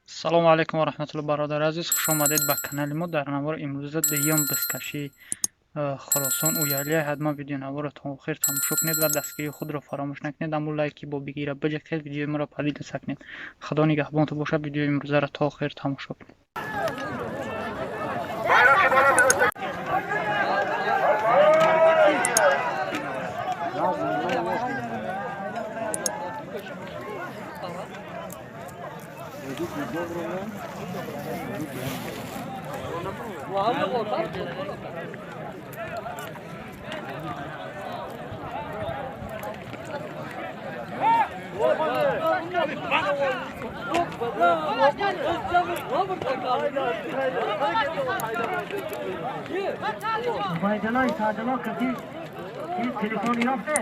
Салому алейкум ва раҳматуллоҳ, бародари азиз, хуш омадед ба канали мо. Дар навори имрӯза дуюм бизкашии Хуросон уялия. Ҳатман видеонаворро то охир тамошо кунед ва дастгирии худро фаромӯш накунед. Аммо лайки бо бигира биҷакед, видеои моро поделиться кунед. Худо нигаҳбонтон бошад. Видеои имрӯзаро то охир тамошо кунед. Baydanay sadala kati telefon yaptı.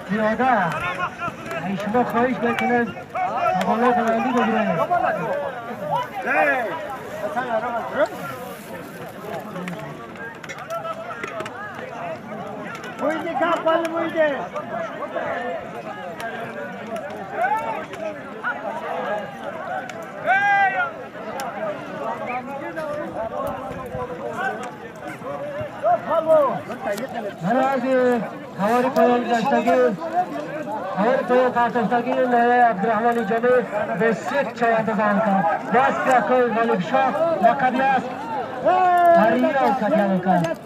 پیاده ای شما خواهش بکنید حوالات بندی بگیرید. هواری پایان داشتگی هواری پایان قرطاشتگی نایه عبدالرحمن جامع به سیخ چوانده زن کرد. دست یکای غالب شاه لقبی است هریرا کتیان کرد.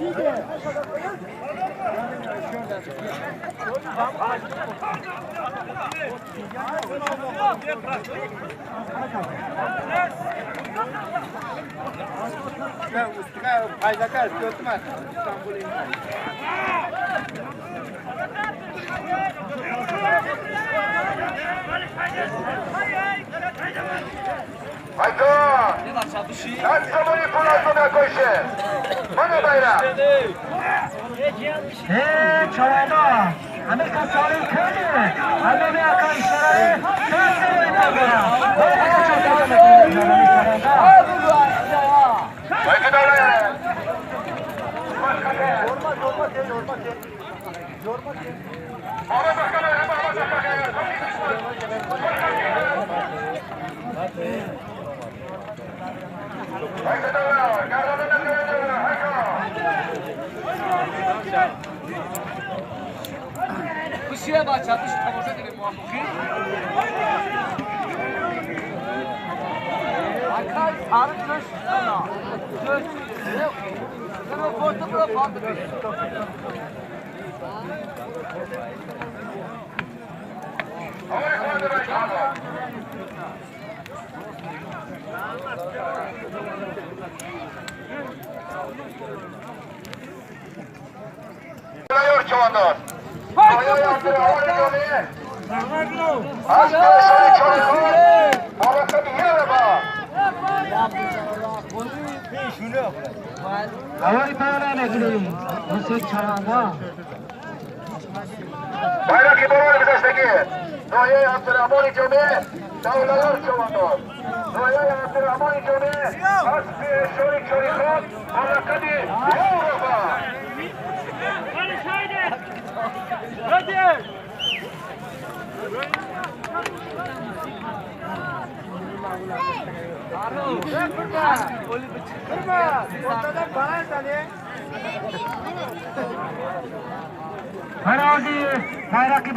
چوانا همه کسانی کنه همه می اکا اشاره Аввали паёна мегирем. Ҳусейн чавандоз. Байрақи болои гузаштагӣ ноҳияи Абдураҳмони Ҷомӣ Давлатёр чавандоз. Ноҳияи Абдураҳмони Ҷомӣ асби шори Чорихон бо лақаби Европа. Ҳарози байрақи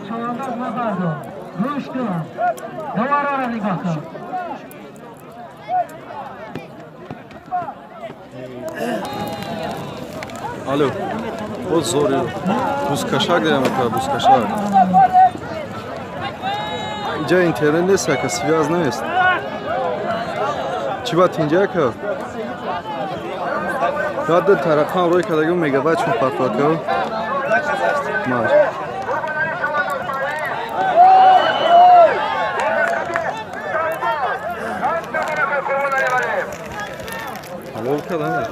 чавандоз мабардор. Гӯш кун. Доварора нигоҳ кун. Алло, боз зори бузкашак дорам ака, бузкашак. Иҷа интернет нест ака, связ нест. Чӣ ба тинҷа ака? Даду тарафам рӯй кардагӣ мегабайт чун парту ака. Маш. Ҳалол кардам.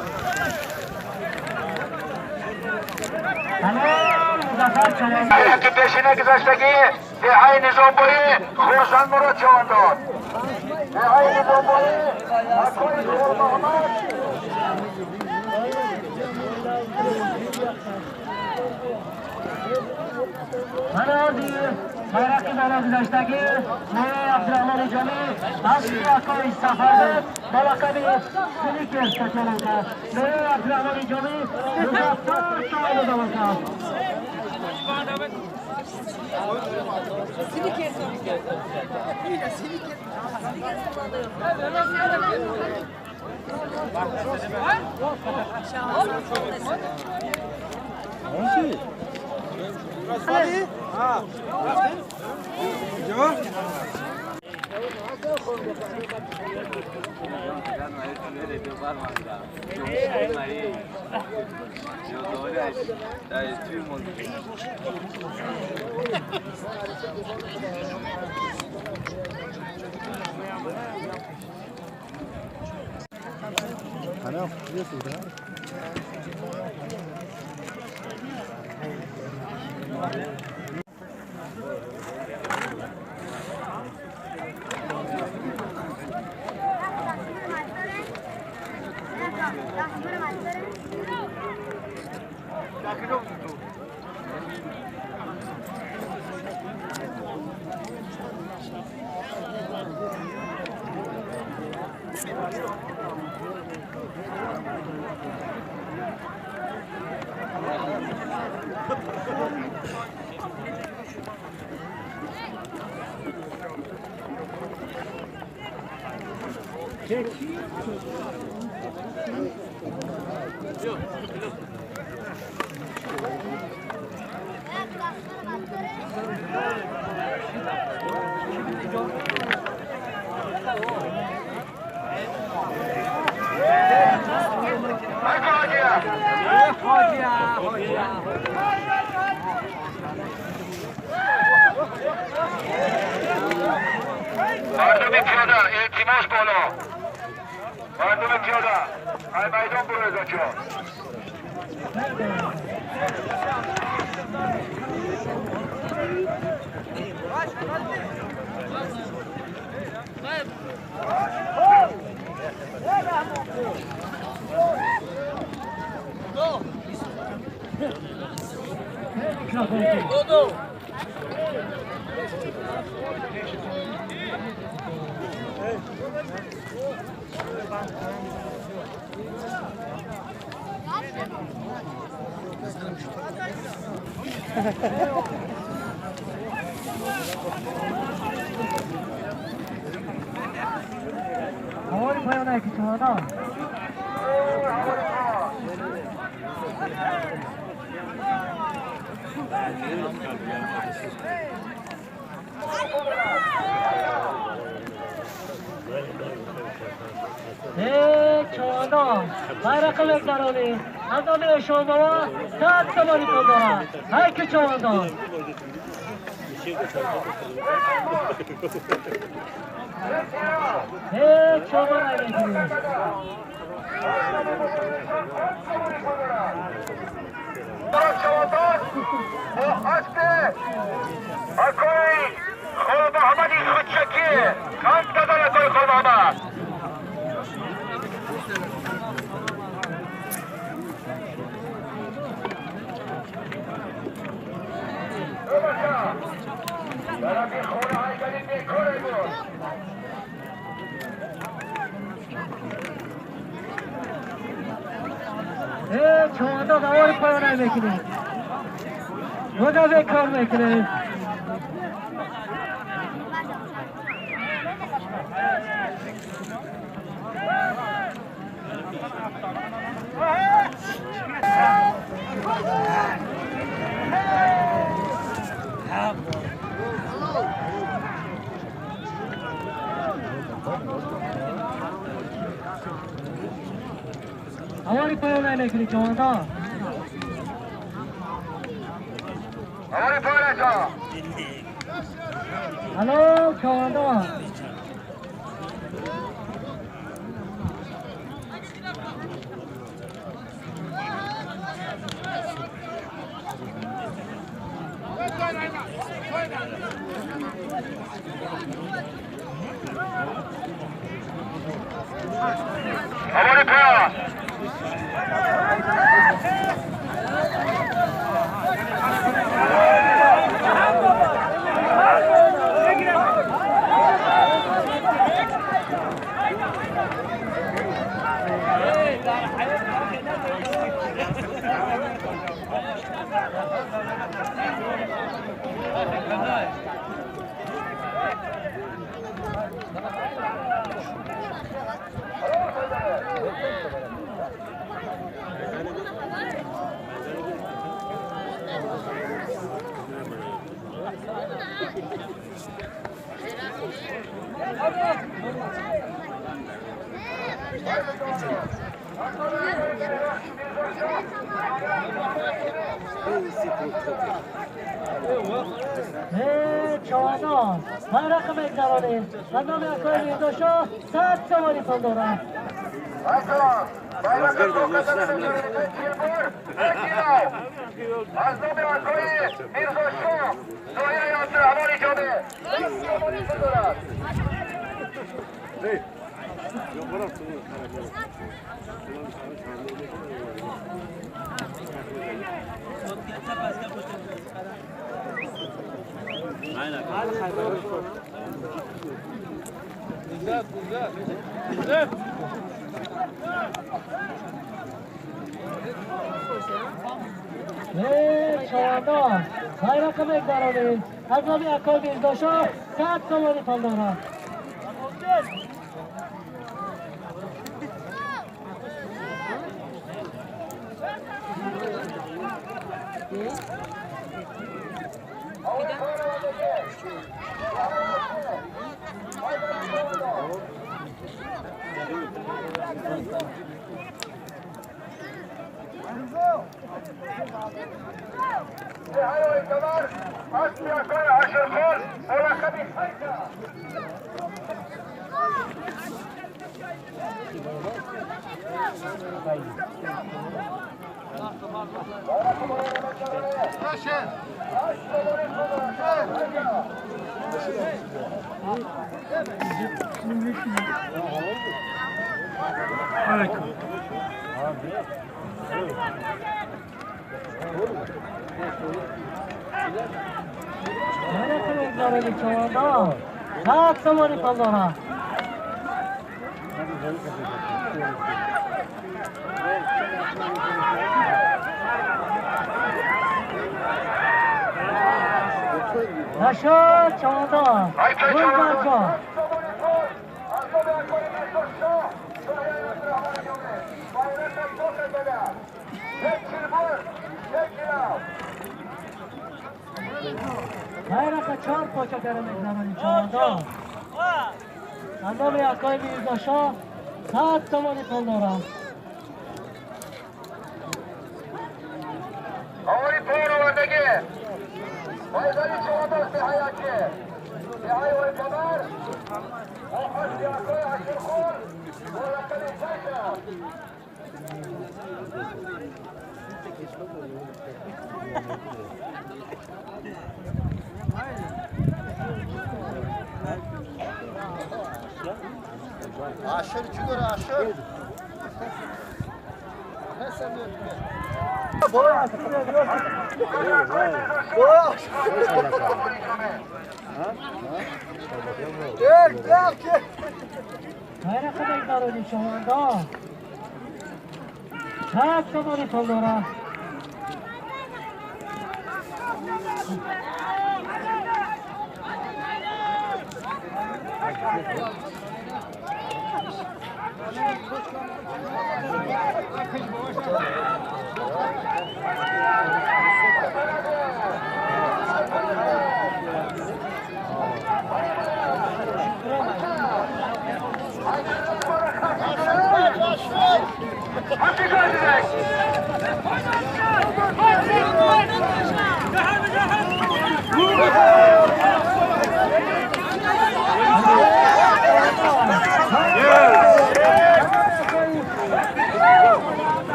Ки пешина гузаштагӣ деҳаи Низомбоӣ Хурсанд Мурод чавандоз. Деҳаи Низомбоӣ Акои Хурмаҳмад. Ҳарози байрақи боло гузаштагӣ ноҳияи Абдураҳмони Ҷомӣ асби Акои Сафарбек бо лақаби Сникерс качалон кард. Ноҳияи Абдураҳмони Ҷомӣ Музаффар чавандоз аввал кард. مردم پیاده التماس بالا. مردم پیاده ای میدان برو بچه‌ها. Ҳавори поёнае ки чувандоз. Чувандоз байрақа мегзаронӣ аз номи Эшонбобо 100 сомонӣ пул дорад. Ҳай ки чувандоз. Чувандоз мегирӣ. Чувандоз бо асби акои Холмуҳаммади Хучакӣ қанд доданд акои Холмуҳаммад. Чувандоз аввали поёна мекунед. Рӯза бекор мекунед. Аввали поёна мекунед чувандоз. Аввали поёна шо. Алло чувандоз. Аввали поёна. Чувандоз байрақа мегзаронем аз номи акои Мирзошоҳ 100 сомонӣ пул дорад. Аз номи акои Мирзошоҳ ноҳияи Абдураҳмони Ҷомӣ 100 сомонӣ пул дорад. Чувандоз байрақа мегзаронем аз номи акои Мирзошоҳ 100 сомонӣ пул дорад. Наша чавандоз. Гулбарҷон. Байрақа чор поча кара мегзаронем чавандоз. Андоми акои Мирзошоҳ 100 сомонӣ пул дорад. Овори пуровардагӣ. Байзари чавандоз деҳаяки. Деҳаи Ойкамар. Охаши акои Аширхон бо лақаби Зайка. Aşır çıkıyor aşır. Gel gel gel. Байрақа мегзаронем чавандоз. 100 сомонӣ пул дорад.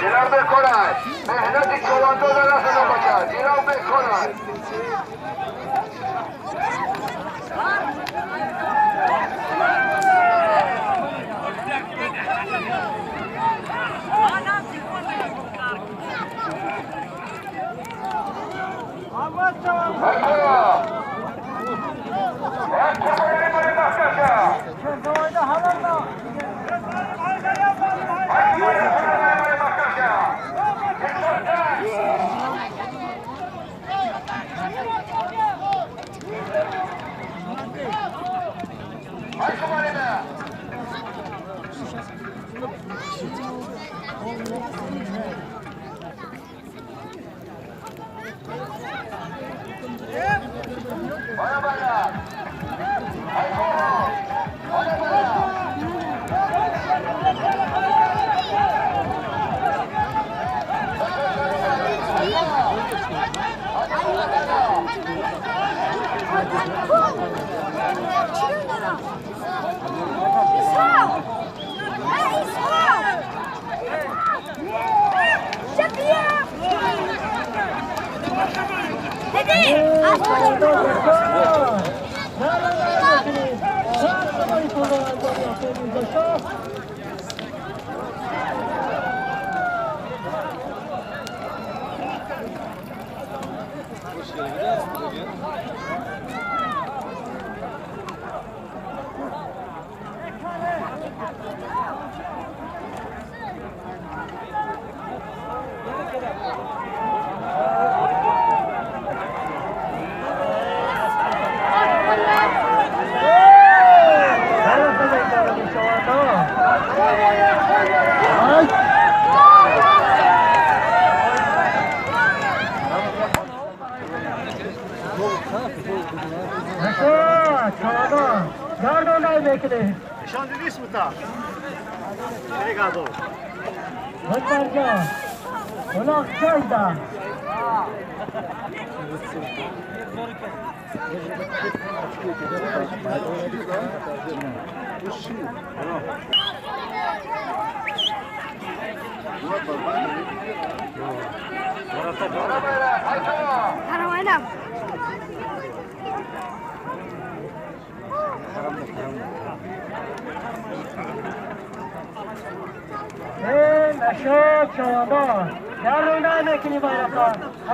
جناب بکند مهنت چوانداز نشده باشد جناب بکند.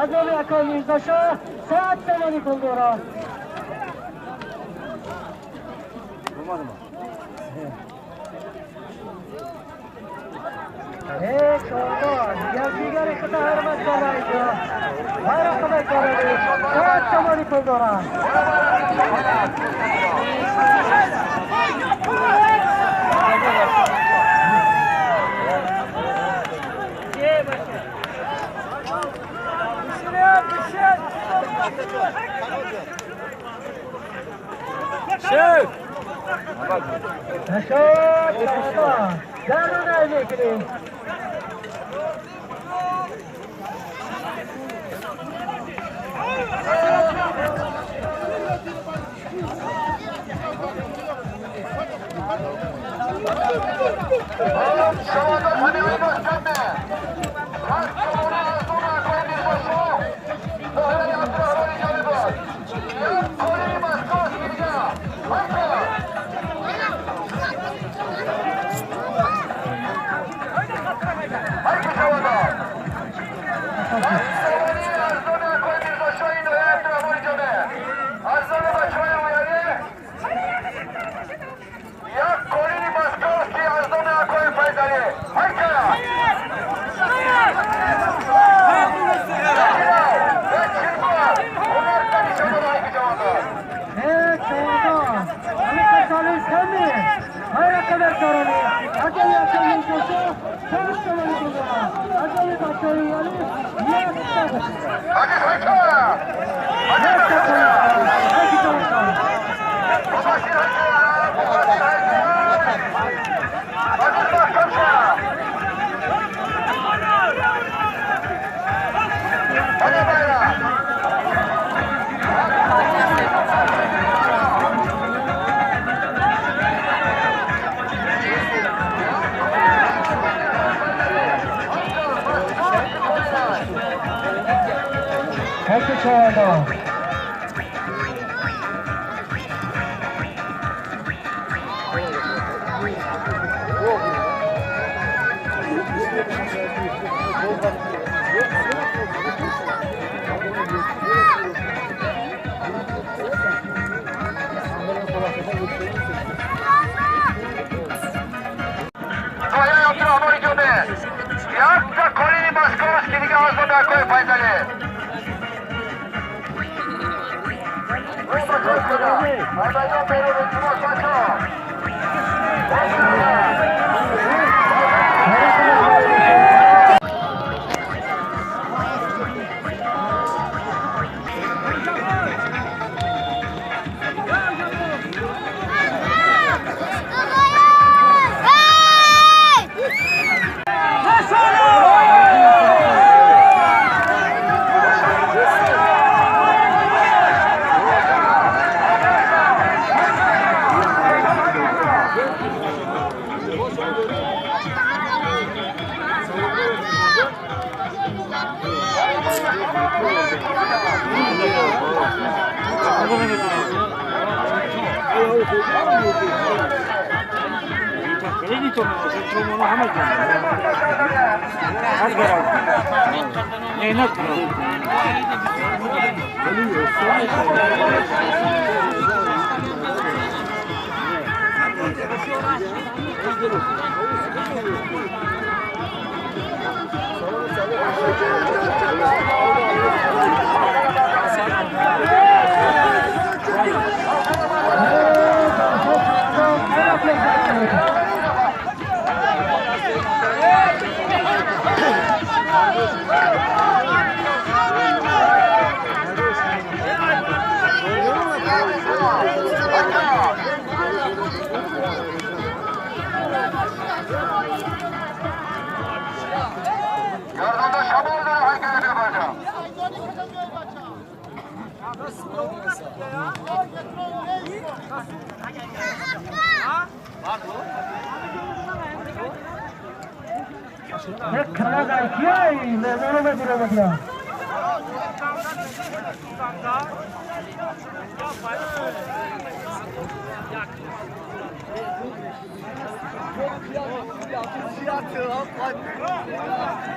از نام اکای میرزا شاه 100 تومانی پول دارد. ای چهاردار یکدیگر خود حرمت کنه اینجا هر رقم کنه 100 تومانی پول دارد. نشاط گردن میکنیم.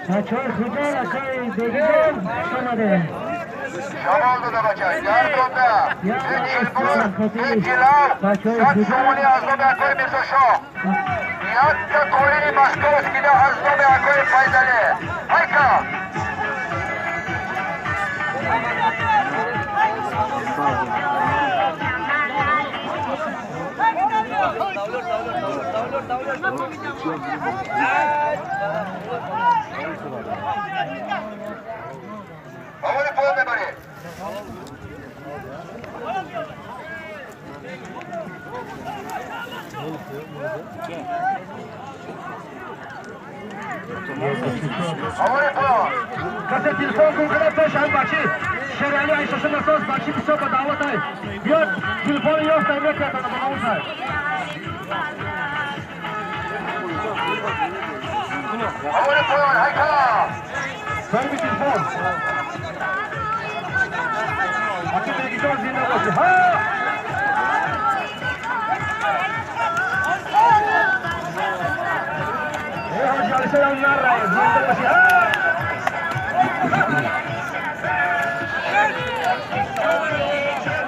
بچه‌های خجال اکای بگیرم شما شمال داده بچه گردونده یک چلبر یک جلال 100 سومونی از نام اکای میرزا شاه یک تا کولین مسکو اسکیده از نام اکای فیضلی هایکا اول پایان ببرید. اول پایان کسی تلفن کن کنه پیش هم بچی شیرالی 86 اساس بچی بسیار به دعوت های بیاد تلفن یافت های میکرد به قبول های اول پایان هایکا صاحب تلفن بچی بیگیجان زنده باشه ها ای حاجی علی سلام نره زنده باشی ها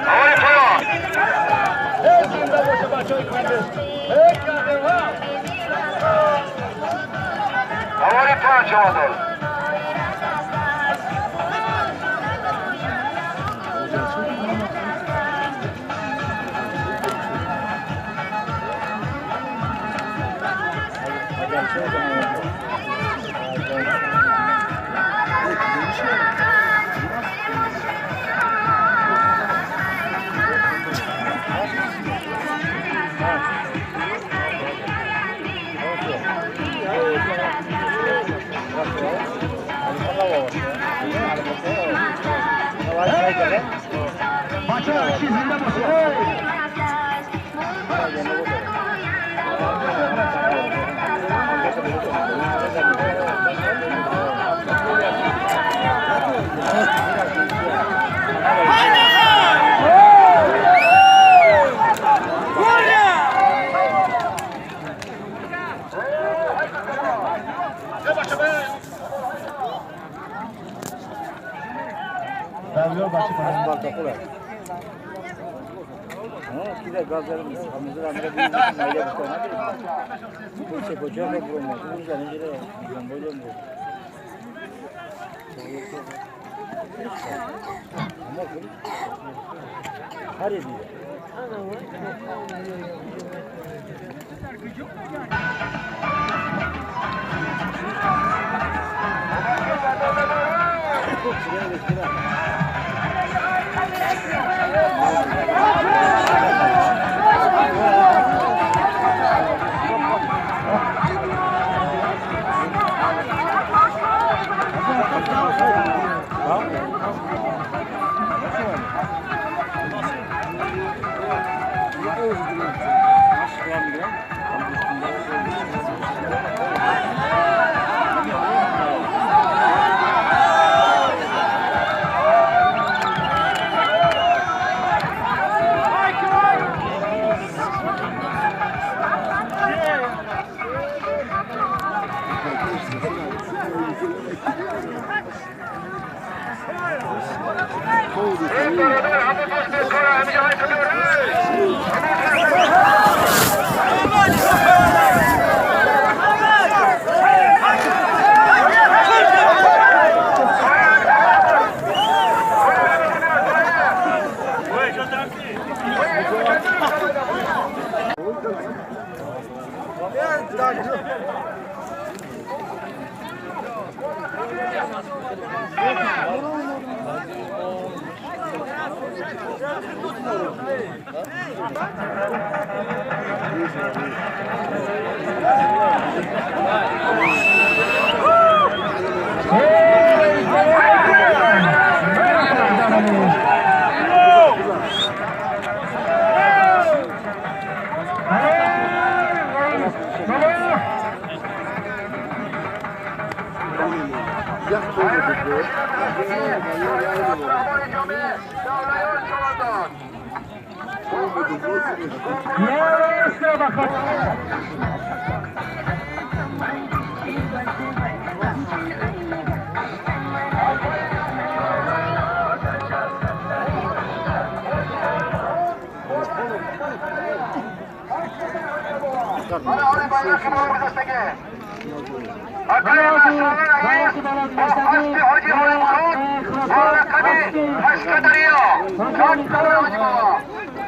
اول پایان ای زنده باشه بچهای کندز ای کرده ها اول پایان شما بچه چی زنده باشه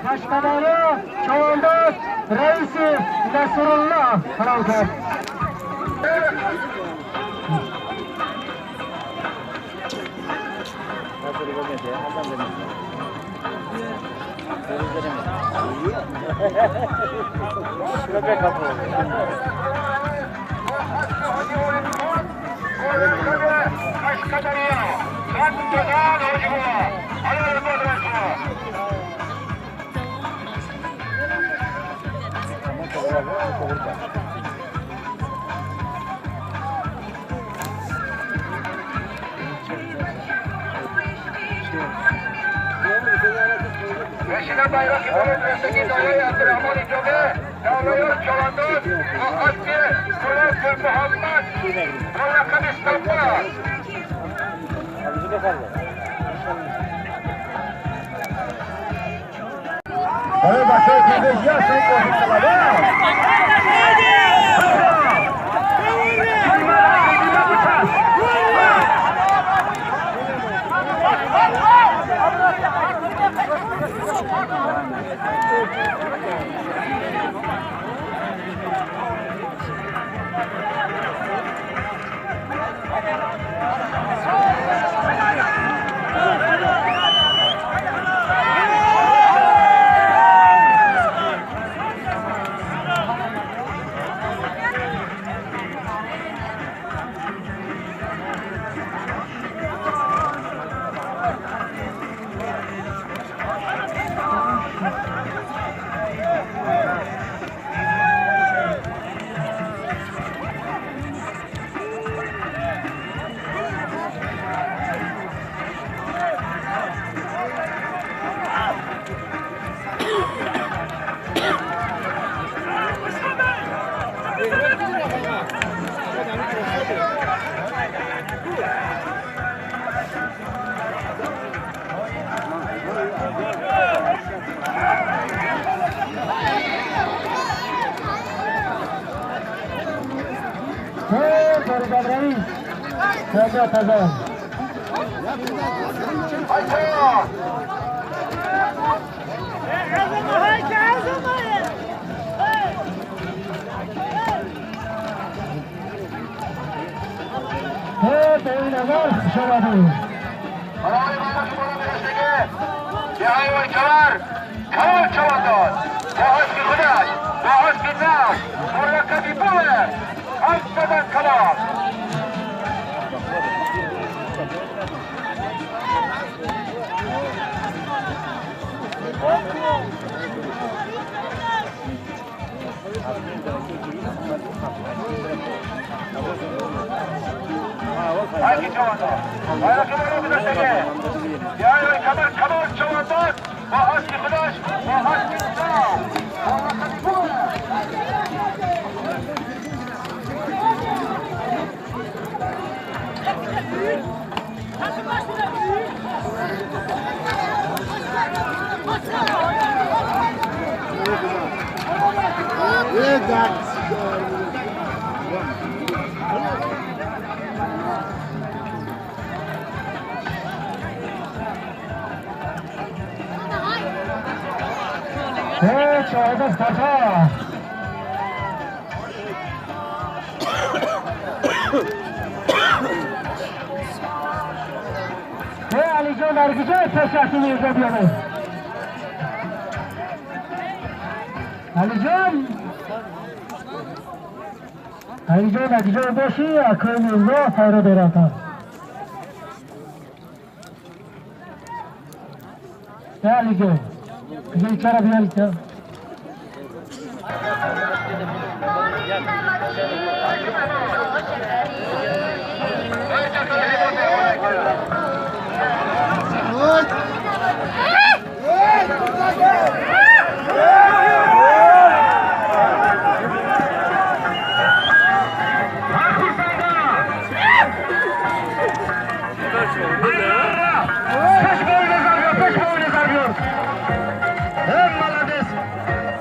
Qashqadaryo chavandoz raisi Nasrulloh halol kardi.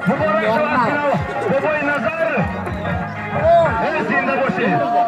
Muborak Азиз.